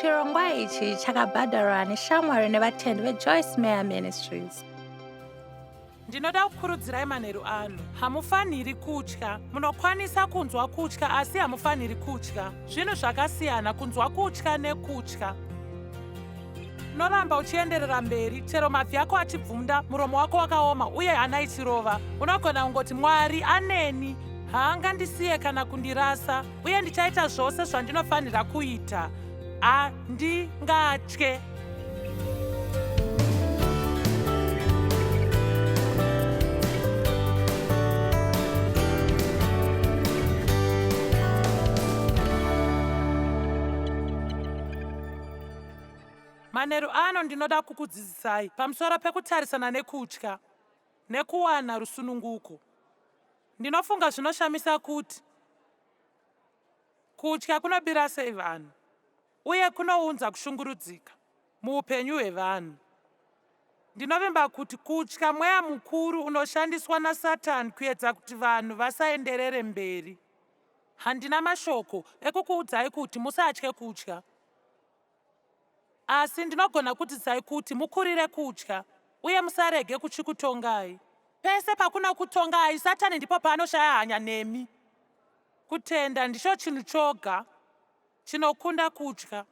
Chirongwa ichi chakabhadharwa neshamwari nevatendi veJoyce Meyer Ministries. Ndinoda kukurudzirai manheru ano. Hamufaniri kutya. Munokwanisa kunzwa kutya asi hamufaniri kutya. Zvinhu zvakasiyana kunzwa kutya nekutya. Unoramba uchienderera mberi chero mabvi ako achibvunda, muromo wako wakaoma uye hana ichirova. Unogona kungoti Mwari aneni, haangandisiye kana kundirasa uye ndichaita zvose zvandinofanira kuita. Handingatye. Manheru ano ndinoda kukudzidzisai pamusoro pekutarisana nekutya nekuwana rusununguko. Ndinofunga zvinoshamisa kuti kutya kunobira sei vanhu uye kunounza kushungurudzika muupenyu hwevanhu. Ndinovimba kuti kutya mweya mukuru unoshandiswa naSatani kuedza kuti vanhu vasaenderere mberi. Handina mashoko ekukuudzai kuti musatye kutya. Asi ndinogona kudzidzisai kuti mukurire kutya uye musarege kuchikutongai. Pese pakunokutongai, Satani ndipo paanoshaya hanya nemi. Kutenda ndicho chinhu choga chinokunda kutya.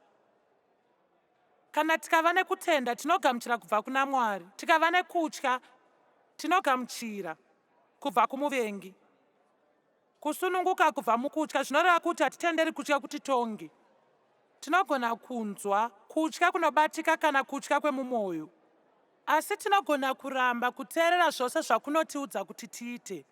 Kana tikava nekutenda, tinogamuchira kubva kuna Mwari. Tikava nekutya, tinogamuchira kubva kumuvengi. Kusununguka kubva mukutya zvinoreva kuti hatitenderi kutya kutitonge. Tinogona kunzwa kutya kunobatika kana kutya kwemumwoyo. Asi tinogona kuramba kuteerera zvose zvakunotiudza kuti tiite.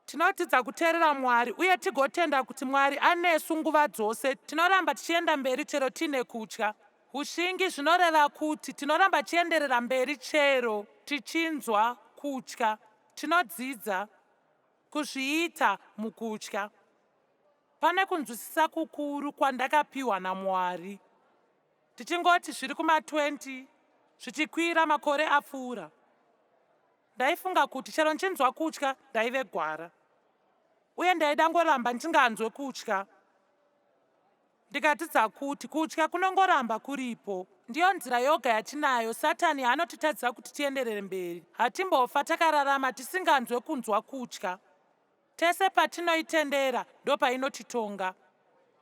Tinodzidza kuteerera Mwari uye tigotenda kuti Mwari anesu nguva dzose. Tinoramba tichienda mberi chero tiine kutya. Hushingi zvinoreva kuti tinoramba tichienderera mberi chero tichinzwa kutya. Tinodzidza kuzviita mukutya. Pane kunzwisisa kukuru kwandakapiwa naMwari. Tichingoti zviri kuma 20 zvichikwira makore apfuura, ndaifunga kuti chero ndichinzwa kutya ndaive gwara. Uye ndaida ngoramba ndichinganzwe kutya. Ndikadzidza kuti kutya kunongoramba kuripo. Ndiyo nzira yoga yatinayo Satani yaanotitadzisa kuti tienderere mberi. Hatimbofa takararama tisinganzwe kunzwa kutya. Tese patinoitendera ndopainotitonga.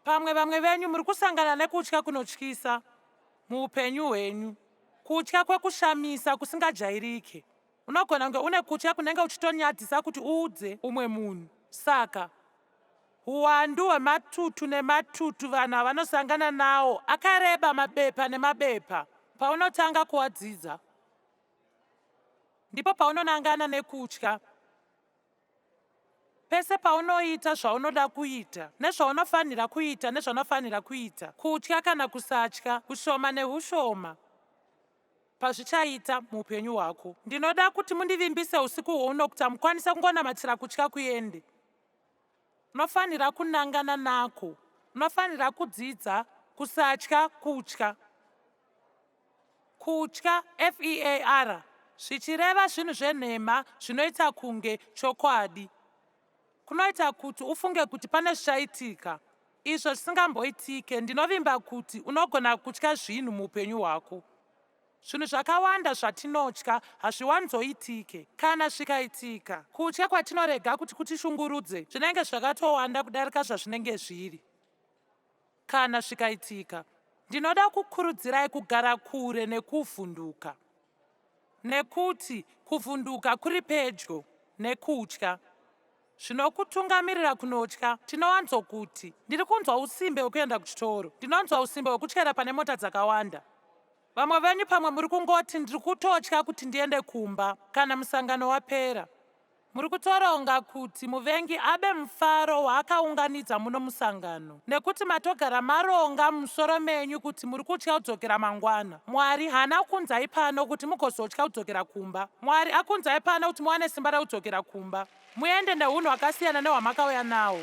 Pamwe vamwe venyu muri kusangana nekutya kunotyisa muupenyu hwenyu. Kutya kwekushamisa kusingajairike. Unogona kunge une kutya kunenge uchitonyadzisa kuti uudze umwe munhu. Saka, huwandu hwematutu nematutu vanhu avanosangana nawo akareba mabepa nemabepa. Paunotanga kuwadzidza, ndipo paunonangana nekutya. Pese paunoita zvaunoda kuita, nezvaunofanira kuita nezvaunofanira kuita, kutya kana kusatya, hushoma nehushoma, pazvichaita muupenyu hwako. Ndinoda kuti mundivimbise usiku huno kuti hamukwanise kungonamatira kutya kuende. Unofanira kunangana nako. Unofanira kudzidza kusatya kutya. Kutya, F-E-A-R, zvichireva zvinhu zvenhema zvinoita kunge chokwadi. Kunoita kuti ufunge kuti pane zvichaitika izvo zvisingamboitike. Ndinovimba kuti unogona kutya zvinhu muupenyu hwako. Zvinhu zvakawanda zvatinotya hazviwanzoitike. Kana zvikaitika, kutya kwatinorega kuti kutishungurudze zvinenge zvakatowanda kudarika zvazvinenge zviri. Kana zvikaitika, ndinoda kukurudzirai kugara kure nekuvhunduka. Nekuti kuvhunduka kuri pedyo nekutya. Zvinokutungamirira kunotya. Tinowanzokuti, Ndiri kunzwa usimbe hwekuenda kuchitoro. Ndinonzwa usimbe hwekutyaira pane mota dzakawanda. Vamwe venyu pamwe muri kungoti, Ndiri kutotya kuti ndiende kumba kana musangano wapera. Muri kutoronga kuti muvengi abe mufaro waakaunganidza muno musangano nekuti matogara maronga mumusoro menyu kuti muri kutya kudzokera mangwana. Mwari haana kukunzai pano kuti mugozotya kudzokera kumba. Mwari akunzai pano kuti muwane simba rekudzokera kumba. Muende nehunhu hwakasiyana nehwamakauya nawo.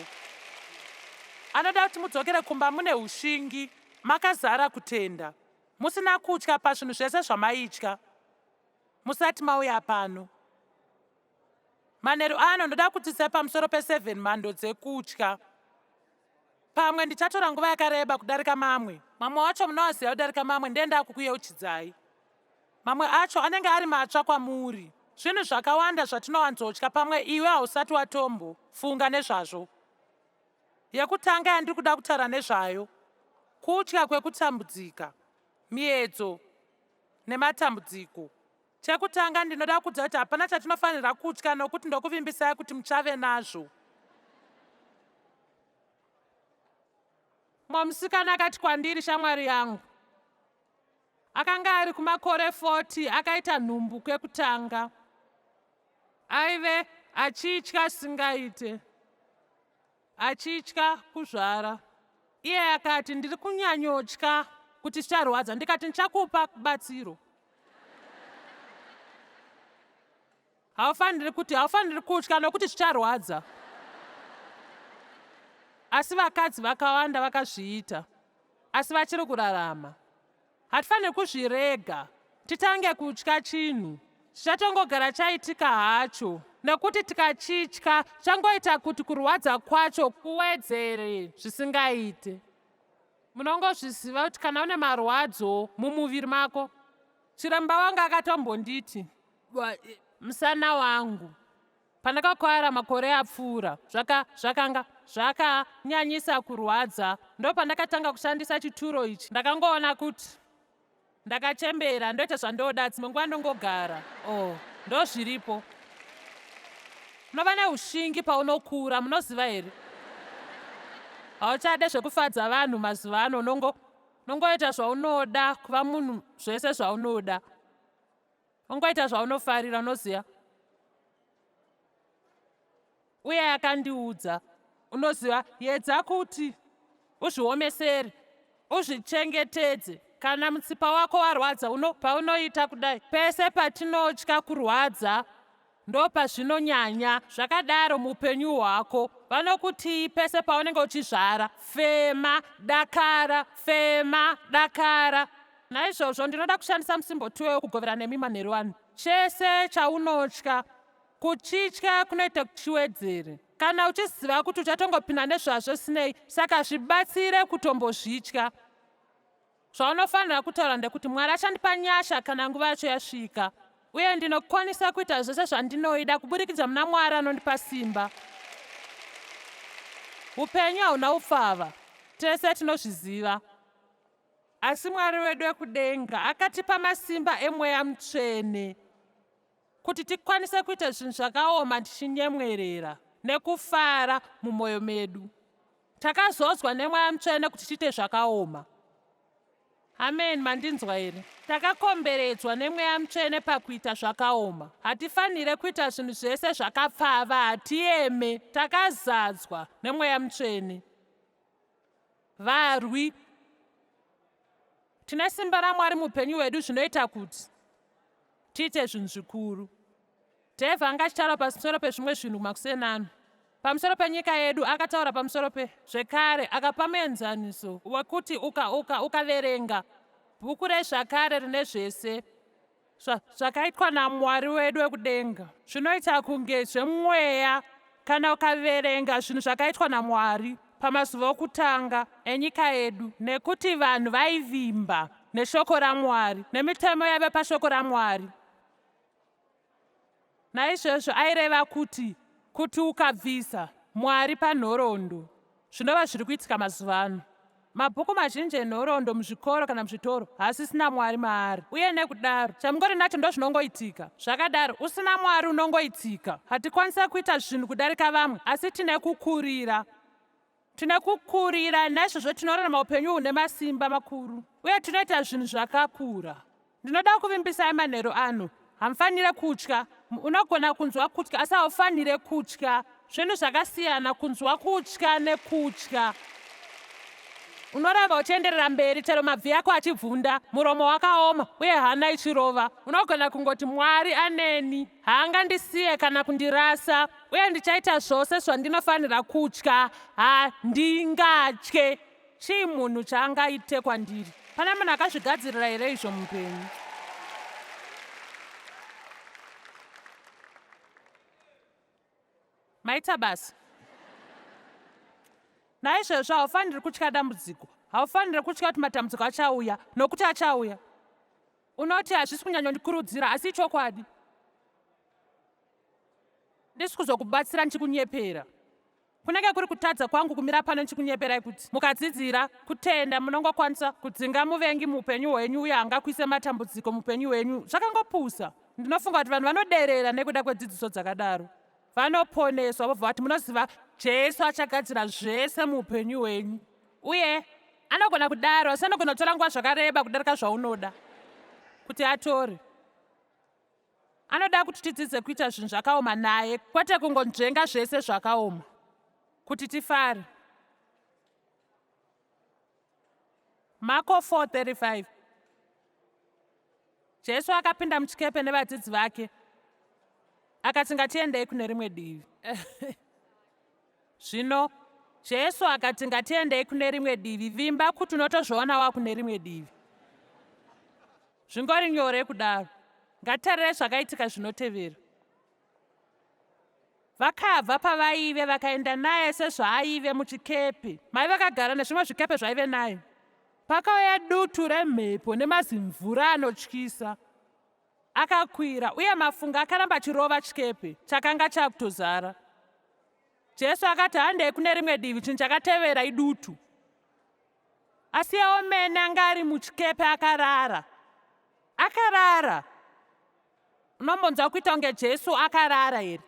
Anoda kuti mudzokere kumba mune hushingi, makazara kutenda, musina kutya pazvinhu zvese zvamaitya musati mauya pano. Manheru ano ndoda kudzidzisai pamusoro pe7 mhando dzekutya. Pamwe ndichatora nguva yakareba kudarika mamwe. Mamwe wacho munoaziva kudarika mamwe ndiye ndakukuyeuchidzai. Mamwe acho anenge ari matsva kwamuri. Zvinhu zvakawanda zvatinowanzotya pamwe iwe hausati watombo funga nezvazvo. Yekutanga yandiri kuda kutaura nezvayo kutya kwekutambudzika, miedzo nematambudziko. Chekutanga ndinoda kudza kuti hapana chatinofanira kutya nokuti ndokuvimbisai kuti muchave nazvo. Mumwe musikana akati kwandiri, shamwari yangu, akanga ari kumakore 40 akaita nhumbu kekutanga. Aive achitya singaite, achitya kuzvara. Iye akati, ndiri kunyanyotya kuti zvicharwadza. Ndikati, ndichakupa batsiro. Haufaniri kuti, haufaniri kutya nokuti zvicharwadza. Asi vakadzi vakawanda vakazviita, asi vachiri kurarama. Hatifaniri kuzvirega titange kutya chinhu. Zvichatongogara chaitika hacho, nekuti tikachitya zvichangoita kuti kurwadza kwacho kuwedzere zvisingaite. Munongozviziva kuti kana une marwadzo mumuviri mako, chiremba wangu akatombonditi musana wangu pandakakwara makore apfuura zvaka zvakanga zvakanyanyisa kurwadza ndopandakatanga kushandisa chituro ichi ndakangoona kuti ndakachembera ndoita zvandoda dzimwe nguva ndongogara o oh, ndozviripo unova neushingi paunokura munoziva here hauchade zvekufadza vanhu mazuva ano unongo unongoita zvaunoda kuva munhu zvese zvaunoda Ungoita zvaunofarira unoziva. Uye akandiudza, unoziva, yedza kuti uzviomesere, uzvichengetedze. Kana mutsipa wako warwadza, uno paunoita kudai, pese patinotya kurwadza ndopazvinonyanya zvakadaro muupenyu hwako. Vanokutii pese paunenge uchizvara, fema, dakara, fema, dakara. Naizvozvo ndinoda kushandisa musimboti iwoyo kugovera nemi manheru ano. Chese chaunotya, kuchitya kunoita kuti chiwedzere. Kana uchiziva kuti uchatongopinda nezvazvo sinei, saka zvibatsire kutombozvitya. Zvaunofanira kutaura ndekuti Mwari achandipa nyasha kana nguva yacho yasvika, uye ndinokwanisa kuita zvese zvandinoida kuburikidza muna Mwari anondipa simba. Upenyu hauna upfava, tese tinozviziva. Asi Mwari wedu wekudenga akatipa masimba emweya mutsvene kuti tikwanise kuita zvinhu zvakaoma tichinyemwerera nekufara mumwoyo medu. Takazodzwa nemweya mutsvene kuti tiite zvakaoma. Amen, mandinzwa here? Takakomberedzwa nemweya mutsvene pakuita zvakaoma. Hatifanire kuita zvinhu zvese zvakapfava, hatiyeme. Takazadzwa nemweya mutsvene. Varwi. Tine simba raMwari muupenyu hwedu zvinoita kuti tiite zvinhu zvikuru. Dave anga achitaura pamusoro pezvimwe zvinhu makuseni ano. Pamusoro penyika yedu akataura pamusoro pe zvekare akapa muenzaniso wekuti uka uka ukaverenga bhuku rezvakare rine zvese Zvakaitwa naMwari wedu wekudenga zvinoita kunge zvemweya kana ukaverenga zvinhu zvakaitwa naMwari pamazuva okutanga enyika yedu nekuti vanhu vaivimba neshoko raMwari nemitemo yaive pashoko raMwari. Naizvozvo aireva kuti kuti ukabvisa Mwari panhoroondo, zvinova zviri kuitika mazuva ano. Mabhuku mazhinji enhoroondo muzvikoro kana muzvitoro haasisina Mwari maari, uye nekudaro chamungori nacho ndozvinongoitika. Zvakadaro, usina Mwari unongoitika. Hatikwanise kuita zvinhu kudarika vamwe, asi tine kukurira. Tine kukurira, naizvozvo tinorarama upenyu hune masimba makuru uye tinoita zvinhu zvakakura. Ndinoda kuvimbisai manheru ano, hamufanire kutya. Unogona kunzwa kutya, asi haufanire kutya. Zvinhu zvakasiyana kunzwa kutya nekutya. Unoramba uchienderera mberi chero mabvi ako achibvunda, muromo wakaoma uye hana ichirova. Unogona kungoti, Mwari aneni, haangandisiye kana kundirasa. Uye ndichaita zvose zvandinofanira kutya. Handingatye. Chii munhu chaangaite kwandiri? Pane munhu akazvigadzirira here izvo mupenyu? Maita basa. Naizvozvo haufaniri kutya dambudziko. Haufaniri kutya kuti matambudziko achauya, nokuti achauya. Unoti hazvisi kunyanyondikurudzira, asi ichokwadi. Ndisi kuzokubatsira ndichikunyepera. Kunenge kuri kutadza kwangu kumira pano ndichikunyeperai kuti mukadzidzira kutenda munongokwanisa kudzinga muvengi muupenyu hwenyu uye haangakuise matambudziko muupenyu hwenyu. Zvakangopusa. Ndinofunga kuti vanhu vanoderera nekuda kwedzidziso dzakadaro. Vanoponeswa vobva vati munoziva Jesu achagadzira zvese muupenyu hwenyu. Uye anogona kudaro asi anogona kutora nguva zvakareba kudarika zvaunoda kuti atore. Anoda kuti tidzidze kuita zvinhu zvakaoma naye kwete kungonzvenga zvese zvakaoma kuti tifare. Marko 4:35 Jesu akapinda muchikepe nevadzidzi vake akati ngatiendei kune rimwe divi. Zvino Jesu akati ngatiendei kune rimwe divi, vimba kuti unotozviona wakune rimwe divi. Zvingori nyore kudaro. Ngatitarirei zvakaitika zvinotevera. Vakabva pavaive vakaenda naye sezvaaive muchikepe. Mai vakagara nezvimwe zvikepe zvaive naye. Pakauya dutu remhepo nemazimvura anotyisa. Akakwira uye mafunga akaramba achirova chikepe chakanga chakutozara. Jesu akati handei kune rimwe divi, chinhu chakatevera idutu. Asi iye omene anga ari muchikepe akarara. Akarara! Unombonzwa kuita kunge Jesu akarara here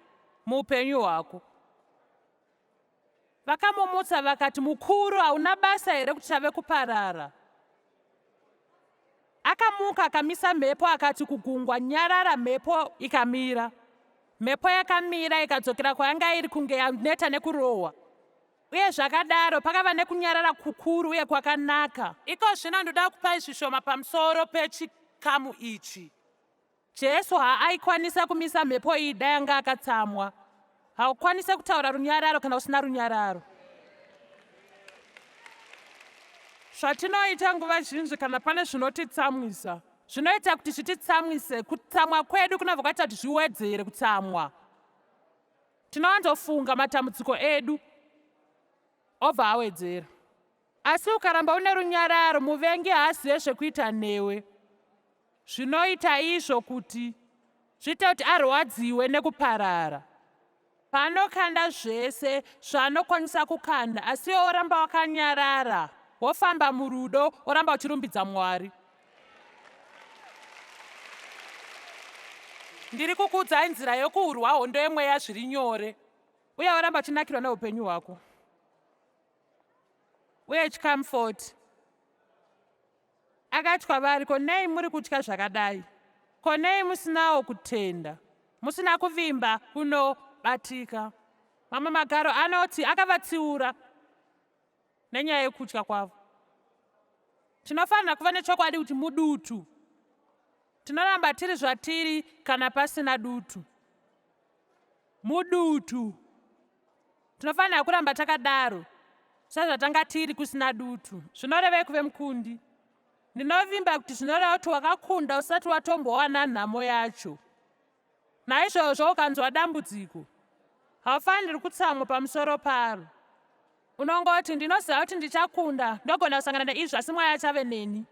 muupenyu hwako? Vakamumutsa vakati, Mukuru, hauna basa here kuti tave kuparara? Akamuka akamisa mhepo akati kugungwa, Nyarara! Mhepo ikamira. Mhepo yakamira ikadzokera kwayanga iri kunge yaneta nekurohwa. Uye zvakadaro pakava nekunyarara kukuru uye kwakanaka. Iko zvino ndoda kupai zvishoma pamusoro pechikamu ichi. Jesu haaikwanisa kumisa mhepo iyi dai anga akatsamwa. Haukwanise kutaura runyararo kana usina runyararo. Zvatinoita nguva zhinji kana pane zvinotitsamwisa, zvinoita kuti zvititsamwise. Kutsamwa kwedu kunobva kwaita kuti zviwedzere kutsamwa. Tinowanzofunga matambudziko edu obva awedzera. Asi ukaramba une runyararo, muvengi haazive zvekuita newe. Zvinoita izvo kuti zviite kuti arwadziwe nekuparara. Paanokanda zvese zvaanokwanisa kukanda, asi iwe woramba wakanyarara, wofamba murudo, woramba uchirumbidza Mwari. Ndiri kukuudzai nzira yokurwa hondo yemweya zviri nyore, uye woramba uchinakirwa neupenyu hwako. Uye chikamu 40. Akati kwavari, Ko nei muri kutya zvakadai? Ko nei musinawo kutenda, musina kuvimba kunobatika? Mamwe magaro anoti akavatsiura nenyaya yekutya kwavo. Tinofanira kuva nechokwadi kuti mudutu tinoramba tiri zvatiri kana pasina dutu. Mudutu Tinofanira kuramba takadaro sezvatanga tiri kusina dutu. Zvinorevei kuve mukundi? Ndinovimba kuti zvinoreva kuti wakakunda usati watombowana nhamo yacho. Naizvozvo ukanzwa dambudziko, haufaniri kutsamwa pamusoro paro. Unongoti, Ndinoziva kuti ndichakunda, ndogona kusangana neizvi asi Mwari achave neni.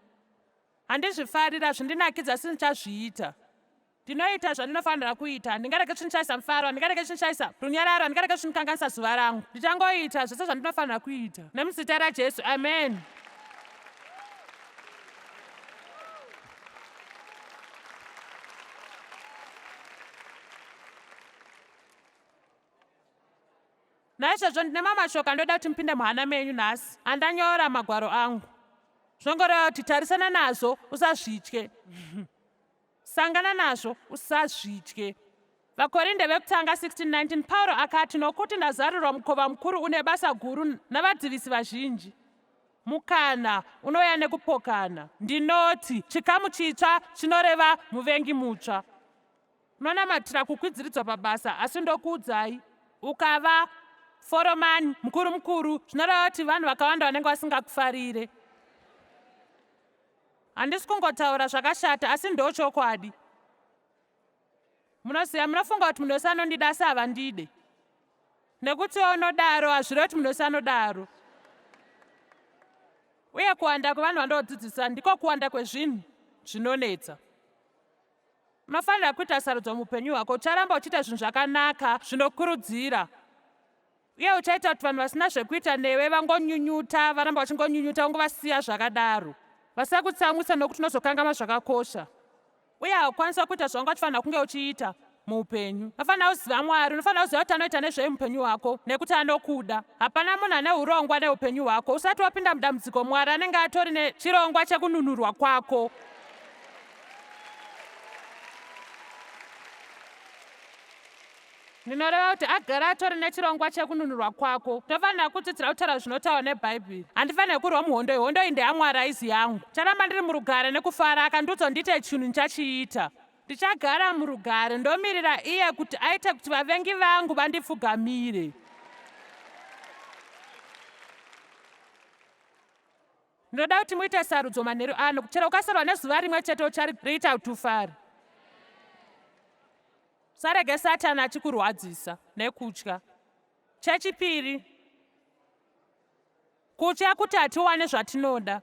Handizvifariri, hazvindinakidzi asi ndichazviita. Ndinoita zvandinofanira kuita. Handingarege kuchindichaisa mufaro, handingarege kuchindichaisa runyararo, handingarege kuchindikanganisa zuva rangu. Ndichangoita zvese zvandinofanira kuita. Nemuzita raJesu, amen. Naizvozvo ndine mamwe mashoko andoda kuti mupinde muhana menyu nhasi andanyora magwaro angu. Zvinongoreva kuti tarisana nazvo usazvitye. Sangana nazvo, usazvitye. VaKorinde vekutanga 16:19 Pauro akati, Nokuti ndazarirwa mukova mukuru une basa guru navadzivisi vazhinji. Mukana unouya nekupokana. Ndinoti chikamu chitsva chinoreva muvengi mutsva. Unonamatira kukwidziridzwa pabasa, asi ndokuudzai, ukava foromani mukuru mukuru zvinoreva kuti vanhu vakawanda vanenge vasingakufarire. Handisi kungotaura zvakashata asi ndochokwadi. Munoziva, munofunga kuti munhu wese anondida asi havandide. Nekuti unodaro hazvirevi kuti munhu wese anodaro. Uye kuwanda kwevanhu vandodzidzisa ndiko kuwanda kwezvinhu zvinonetsa. Unofanira kuita sarudzo muupenyu hwako. Ucharamba uchiita zvinhu zvakanaka zvinokurudzira uye uchaita kuti vanhu vasina zvekuita newe vangonyunyuta, varamba vachingonyunyuta, ungovasiya zvakadaro. Vasakutsamwisa nokuti unozokangama zvakakosha. Uye haukwanisa kuita zvawanga uchifanira kunge uchiita muupenyu. Unofanira kuziva Mwari, unofanira kuziva kuti anoita nezvei muupenyu hwako nekuti anokuda. Hapana munhu ane urongwa neupenyu hwako. Usati wapinda mudambudziko, Mwari anenge atori nechirongwa chekununurwa kwako. Ndinoreva kuti agara atori nechirongwa chekununurwa kwako. Tofanira kudzidzira kutaura zvinotaurwa neBhaibheri. Handifanire kurwa muhondo iyi. Hondo iyi ndeyaMwari haizi yangu. Ndicharamba ndiri murugare nekufara. Akandiudza kuti ndiite chinhu ndichachiita. Ndichagara murugare ndomirira iye kuti aite kuti vavengi vangu vandipfugamire. Ndinoda kuti muite sarudzo manheru ano. Chero ukasarwa nezuva rimwe chete uchariita kuti ufare. Usarege Satani achikurwadzisa nekutya. Chechipiri, kutya kuti hatiwane zvatinoda.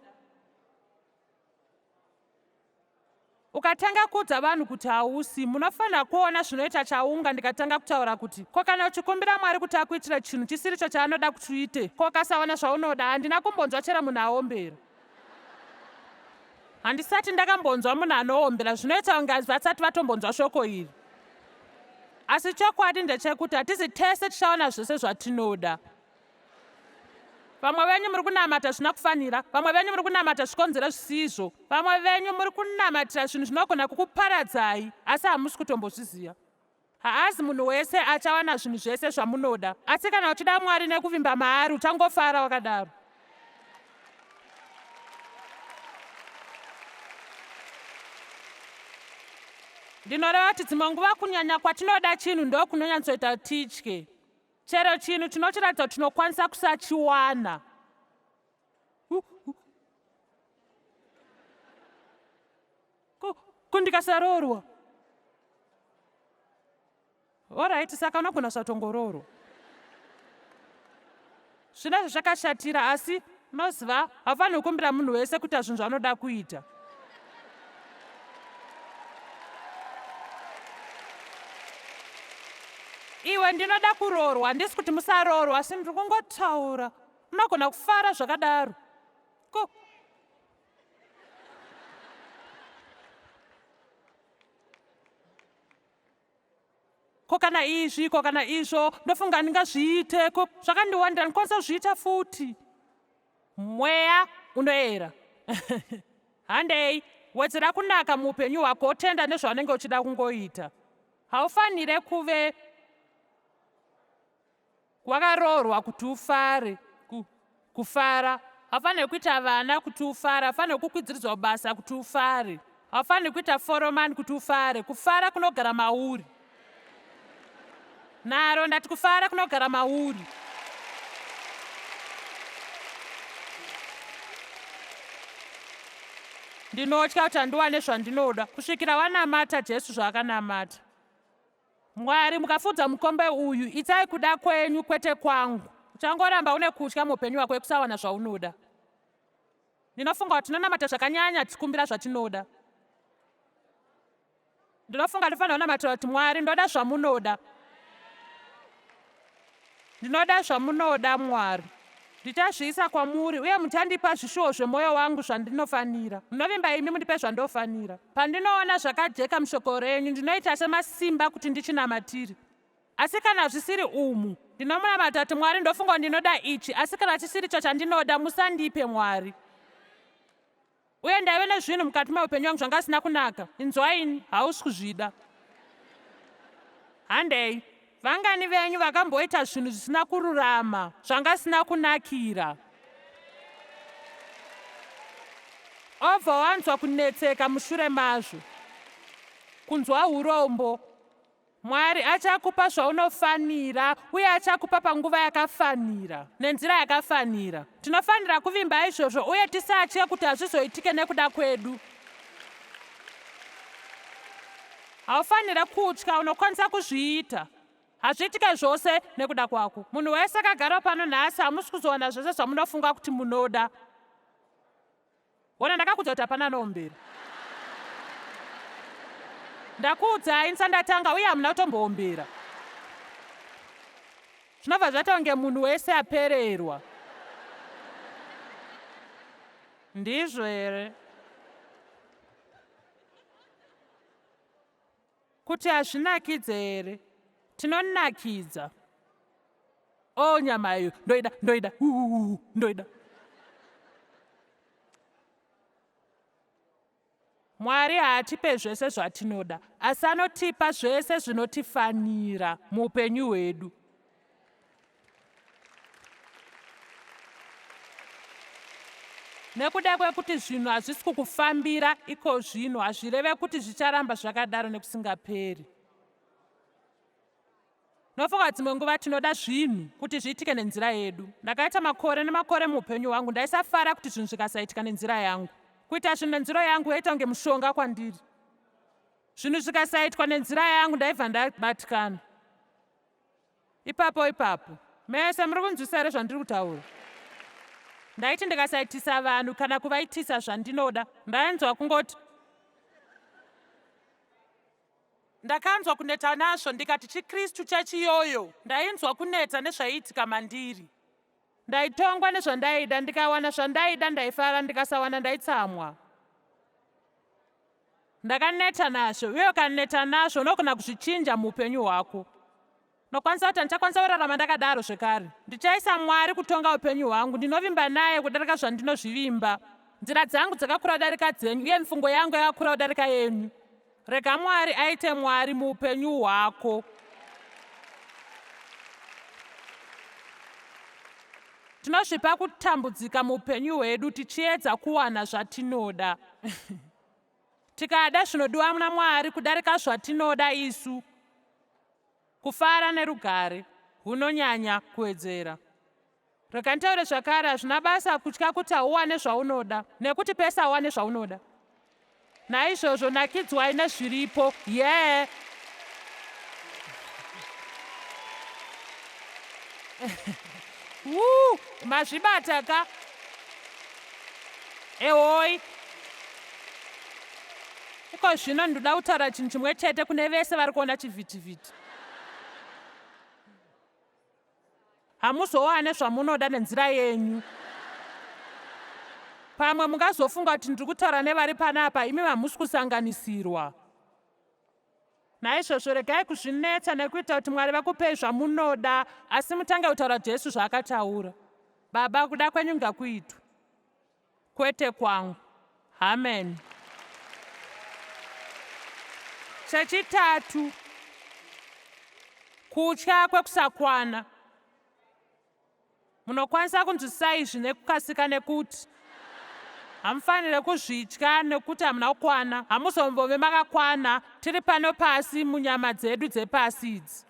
Ukatanga kuudza vanhu kuti hausi, munofanira kuona zvinoita chaunga ndikatanga kutaura kuti ko kana uchikumbira Mwari kuti akuitire chinhu chisiricho chaanoda kuti uite, ko ukasawana zvaunoda? Handina kumbonzwa chero munhu aombera. Handisati ndakambonzwa munhu anoombera zvinoita kunge vasati vatombonzwa shoko iri. Asi chokwadi ndechekuti hatizi tese tichawana zvese zvatinoda. Vamwe venyu muri kunamata zvisina kufanira, vamwe venyu muri kunamata zvikonzero zvisizvo, vamwe venyu muri kunamatira zvinhu zvinogona kukuparadzai asi hamusi kutombozviziva. Haazi munhu wese achawana zvinhu zvese zvamunoda, asi kana uchida Mwari nekuvimba maari uchangofara wakadaro. Ndinoreva kuti dzimwe nguva kunyanya kwatinoda chinhu ndokunonyatsoita titye. Chero chinhu chinotiratidza kuti tinokwanisa kusachiwana. Ko ndikasaroorwa? Orit, saka unogona kusatongoroorwa. Zvino zvakashatira asi unoziva haufaniri kukumbira munhu wese kuita zvinhu zvaanoda kuita. Iwe ndinoda kuroorwa, handisi kuti musaroorwa asi ndiri kungotaura. Unogona kufara zvakadaro. Ko ko kana izvi ko kana izvo ndofunga ndingazviite ko zvakandiwandira ndikwanisa kuzviita futi mweya unoera handei wedzera kunaka muupenyu hwako otenda nezvaunenge uchida kungoita haufanire kuve Wakaroorwa kuti ufare, ku, kufara. Haufaniri kuita vana kuti ufare, haufaniri kukwidziridzwa basa kuti ufare, haufaniri kuita foromani kuti ufare. Kufara kunogara mauri. Naro ndati kufara kunogara mauri. Ndinotya kuti handiwane zvandinoda kusvikira wanamata Jesu zvaakanamata. Mwari, mukafudza mukombe uyu, itai kuda kwenyu kwete kwangu. Uchangoramba une kutya muupenyu hwako yekusawana zvaunoda. Ndinofunga kuti tinonamata zvakanyanya tichikumbira zvatinoda. Ndinofunga ndinofanira kunamatira kuti Mwari, ndoda zvamunoda. Ndinoda zvamunoda, Mwari. Ndichazviisa kwamuri, uye muchandipa zvishuwo zvemwoyo wangu zvandinofanira. Ndinovimba imi mundipe zvandofanira. Pandinoona zvakajeka mushoko renyu, ndinoita semasimba kuti ndichinamatire. Asi kana zvisiri umu, ndinomunamata kuti Mwari, ndofunga kuti ndinoda ichi, asi kana chisiricho chandinoda, musandipe, Mwari. Uye ndaive nezvinhu mukati meupenyu wangu zvanga zvisina kunaka. Inzwaini, hausi kuzvida. Handei. Vangani venyu vakamboita zvinhu zvisina kururama, zvanga zvisina kunakira? Obva wanzwa kunetseka mushure mazvo, kunzwa urombo. Mwari achakupa zvaunofanira uye achakupa panguva yakafanira, nenzira yakafanira. Tinofanira kuvimba izvozvo uye tisatye kuti hazvizoitike nekuda kwedu. Haufanire kutya, unokwanisa kuzviita. Hazviitike zvose nekuda kwako. Munhu wese akagara pano nhasi hamusi kuzowana zvose zvamunofunga kuti munoda. Ona ndakakuudza kuti hapana anoombera. Ndakuudzai ndisandatanga uye hamuna kutomboombera. Zvinobva zvaita kunge munhu wese apererwa. Ndizvo here? Kuti hazvinakidze here? Tinonakidza. O oh, nyama iyo ndoida, ndoida, ndoida. Mwari haatipe zvese zvatinoda, asi anotipa zvese zvinotifanira muupenyu hwedu. Nekuda kwekuti zvinhu hazvisi kukufambira iko zvino, hazvireve kuti zvicharamba zvakadaro nekusingaperi. Nofunga dzimwe nguva tinoda zvinhu kuti zviitike nenzira yedu. Ndakaita makore nemakore muupenyu hwangu ndaisafara kuti zvinhu zvikasaitika nenzira yangu. Kuita zvinhu nenzira yangu yaita kunge mushonga kwandiri. Zvinhu zvikasaitwa nenzira yangu ndaibva ndabatikana. Ipapo ipapo. Mese muri kunzwisa here zvandiri kutaura? Ndaiti ndikasaitisa vanhu kana kuvaitisa zvandinoda, ndainzwa kungoti Ndakanzwa kuneta nazvo ndikati chiKristu chechiyoyo. Ndainzwa kuneta nezvaiitika mandiri. Ndaitongwa nezvandaida, ndikawana zvandaida ndaifara, ndikasawana ndaitsamwa. Ndakaneta nazvo, uye ukaneta nazvo unogona kuzvichinja muupenyu hwako. Ndokwanisa kuti handichakwanisa kurarama ndakadaro zvekare. Ndichaisa Mwari kutonga upenyu hwangu. Ndinovimba naye kudarika zvandinozvivimba. Nzira dzangu dzakakura kudarika dzenyu uye mifungo yangu yakakura kudarika yenyu. Rega Mwari aite Mwari muupenyu hwako. Tinozvipa kutambudzika muupenyu hwedu tichiedza kuwana zvatinoda. Tikada zvinodiwa naMwari kudarika zvatinoda isu, kufara nerugare hunonyanya kuwedzera. Rega nditaure zvakare, hazvina basa kutya kuti hauwane zvaunoda, nekuti pese hauwane zvaunoda. Naizvozvo nakidzwai nezviripo. Yeah! Woo! Mazvibata ka? Ehoi! Iko zvino ndoda kutaura chinhu chimwe chete kune vese vari kuona chivhitivhiti. Hamuzowane zvamunoda nenzira yenyu. Pamwe mungazofunga kuti ndiri kutaura nevari panapa imi hamusi kusanganisirwa. Naizvozvo regai kuzvinetsa nekuita kuti Mwari vakupei zvamunoda, asi mutange kutaura Jesu zvaakataura. Baba, kuda kwenyu ngakuitwe, kwete kwangu. Amen. Chechitatu, kutya kwekusakwana. Munokwanisa kunzwisisa izvi nekukasika nekuti hamufanire kuzvitya nekuti hamuna kukwana. Hamuzombove makakwana, tiri pano pasi munyama dzedu dzepasi idzi.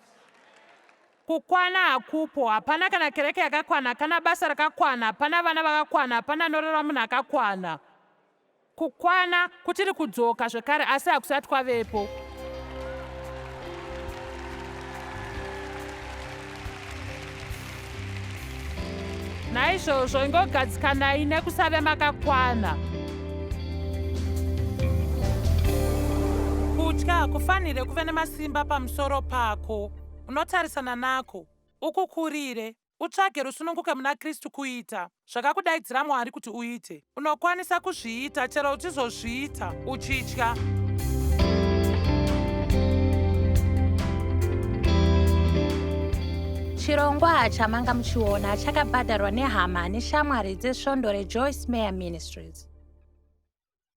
Kukwana hakupo, hapana kana kereke yakakwana, hapana basa rakakwana, hapana vana vakakwana, hapana anorera munhu akakwana. Kukwana kuchiri kudzoka zvekare asi hakusati kwavepo. Naizvozvo ingogadzikanai nekusave makakwana. Kutya hakufanire kuve nemasimba pamusoro pako. Unotarisana nako, ukukurire. Utsvage rusununguke muna Kristu kuita zvakakudaidzira Mwari kuti uite. Unokwanisa kuzviita chero uchizozviita uchitya. Chirongwa chamanga muchiona chakabhadharwa nehama neshamwari dzesvondo reJoyce Meyer Ministries.